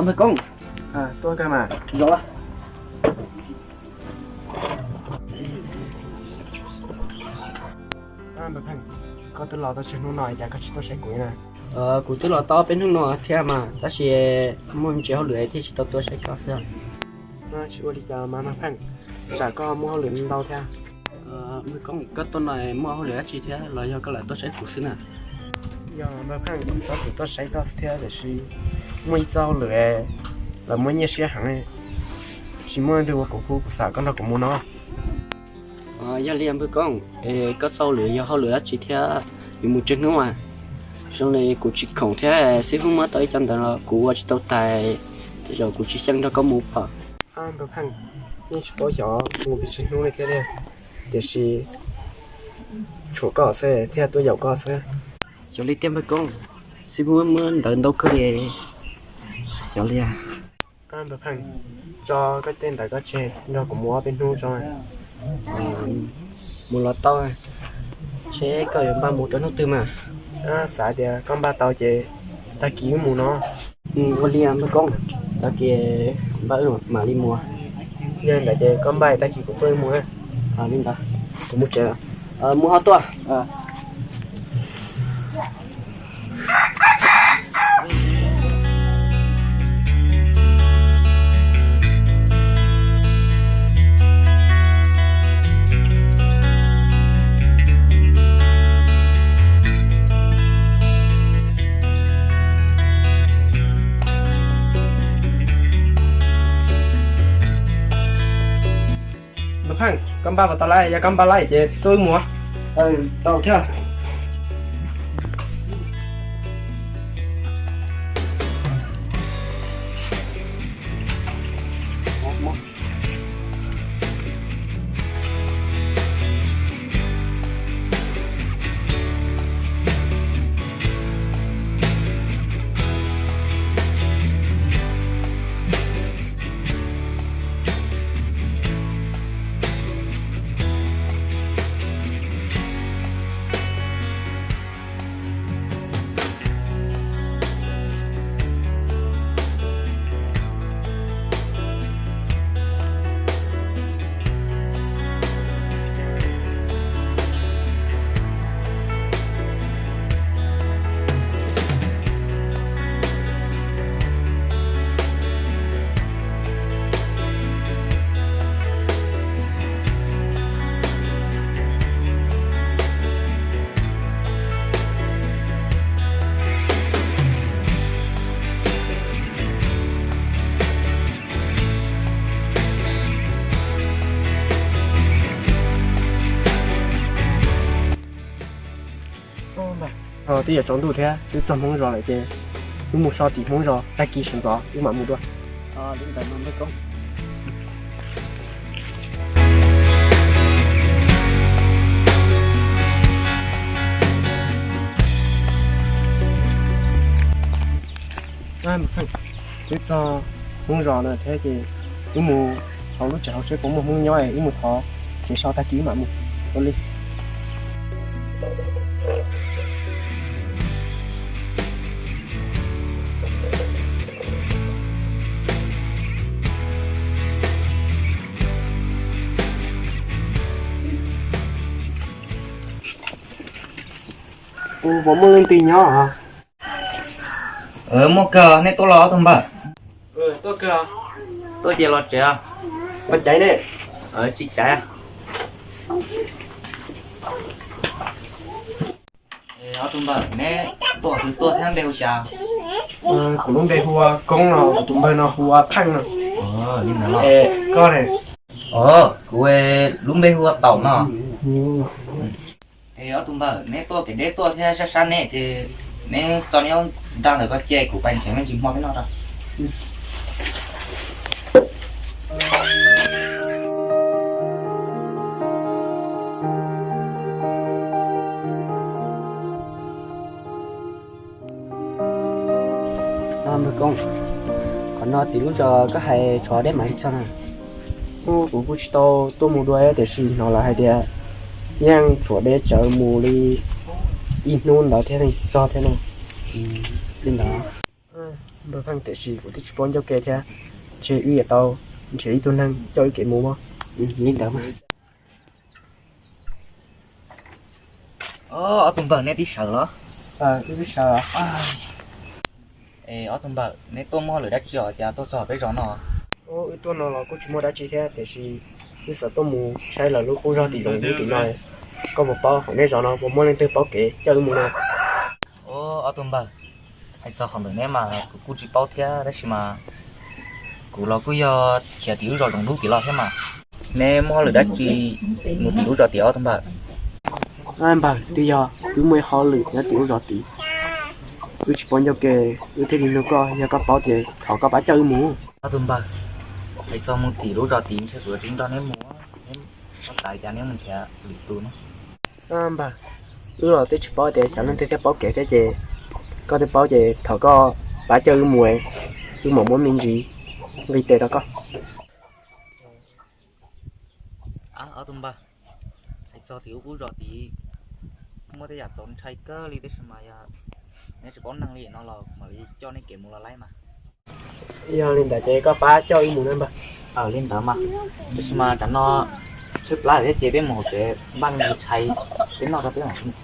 Npawg Koob, tuaj kawg mas. Zoo. Npawg Pheej, koj twb los tau tsawg hnub no cas koj tsis tuaj saib kuv na? Kuv twb los tau peb hnub no thiab mas, tab sis muaj ntsis hauj lwm thiaj tsis tau tuaj saib koj xwb. Tsis ua li cas mas Npawg Pheej, tsam koj muaj hauj lwm ntau thiab. Npawg Koob, koj tuaj no muaj hauj lwm dab tsi thiab los yog koj lam tuaj saib kuv xwb na? Yog Npawg Pheej, kuv txhob txwm tuaj saib koj thiab tiam sis muaj ib txoj hauj lwm los muaj nyiaj siab heev, tsis muaj leej twg ua kuv pub, kuv xav koj nrog kuv mus no. Yog li Npawg Koob, es koj txoj hauj lwm yog hauj lwm dab tsi thiab yuav mus tsawg hnub mas? Zoo li kuv tsis khoom thiab, xib hwb muab tau ib co ntawv los kuv ua tsis tau tag, tej zaum kuv tsis xyeej nrog koj mus pom. Npawg Pheej, yeej tsis paub xyov mus pes tsawg hnub li thiab, tiam sis tshuav koj xwb thiaj tuaj yaum koj xwb. Xyov li tiag Npawg Koob, xib hwb muab ntawv ntau kawg li. Xyov li. Npawg Pheej, tso koj tej ntawv koj tseg nrog kuv mus ob peb hnub tso. Mus los tau, seb koj yuav npaj mus rau hnub twg mas. Xav tias koj npaj tau ces tag kis wb mus no. Ua li Npawg Koob, tag kis npaj wb mam li mus. Yog li ntawd ces koj npaj tag kis kuv tuaj wb mus. Li ntawd, kuv mus tsev, mus ho tuaj. Npawg Pheej, koj npaj puas tau lawm? Yog koj npaj lawm ces tuaj wb mus. Tau thiab. Twb yuav tsaus ntuj thiab, twb txog Hmoob zos lawm ces wb mus so tim Hmoob zos, tag kis sawv ntxov wb mam mus dua. Twb txog Hmoob zos lawm thiab ces wb mus hauv lub tsev hauv seb puas muaj Hmoob nyob, wb mus thov kev so tag kis wb mam mus ua li. Puas muaj leej twg nyob? Muaj kawg, nej tuaj los ob tug npawg? Tuaj ces los tsev. Ua caiv ne? Tsis caiv. Ob tug npawg, neb tuaj twg tuaj thiab npe hu cas? Kuv lub npe hu ua Koob no, kuv tus npawg no hu ua Pheej no. Koj ne? Kuv lub npe hu ua Taum no. Es ob tug npawg, neb tuaj kev deb tuaj thiab sab sab ne ces neb txo neb nra ntawm ko cia kuv pais nrhiav me ntsis hmo peb noj rau. Npawg Koob, qhov no tim lub zos koj hais tshuav deb mam li txog na? Kuv kuj tsis tau tuaj mus dua tiam sis hnov lawv hais tias yeej tshuav deb tsawv mus li ib hnub ntawd thiaj li txog thiab na. Li ntawd. Npawg Pheej, tiam sis kuv twb tsis paub ncauj ke thiab, ntshe wb yuav tau nrhiav ib tug neeg coj wb kev mus mas. Li ntawd mas. Ob tug npawg, neb twb sawv los? Wb twb sawv. Es ob tug npawg, neb tuaj muaj lwm dab tsi os cas tuaj txog peb zos no? Wb tuaj no los kuj tsis muaj dab tsi thiab, tiam sis wb xav tuaj mus saib lawv lub qub zog tim zoov tim no. Koj puas paub hauv nej zos no puas muaj leej twg paub kev coj wb mus no? Ob tug npawg, hais txog qhov ntawm neb mas kuv kuj tsis paub thiab, tab sis mas kuv los kuj yog khiav tim lub zos zoov dub tim los thiab mas. Neb muaj lwm dab tsi mus tim lub zos tim ob tug npawg? Npawg, twb yog wb muaj ib qho lwm nyob tim lub zos tid, wb tsis paub ncauj ke, wb thiaj li nug koj, yog koj paub ces thov koj pab coj wb mus. Ob tug npawg, hais txog mus tim lub zos tid ntshe kuv tsis nrog neb mus, neb xav cas neb mus nrhiav lwm tus no. Npawg, wb los twb tsis paub tias xyov leej twg thiaj paub kev thiab ces koj twb paub ces thov koj pab coj wb mus, wb mam muab me ntsis nqi tes rau koj. Ob tug npawg, hais txog tim ub qub zos tid, muaj tej yam txaus ntshai kawg li, tab sis mas yog neb tsis paub neeg li no los kuv mam li coj neb kev mus los laib mas. Yog li ntawd ces koj pab coj wb mus na npawg. Li ntawd mas, tab sis mas tsam no tshaib plab thiab ces peb mus hauv tsev npaj me ntsis tshais peb noj rau peb mam mus.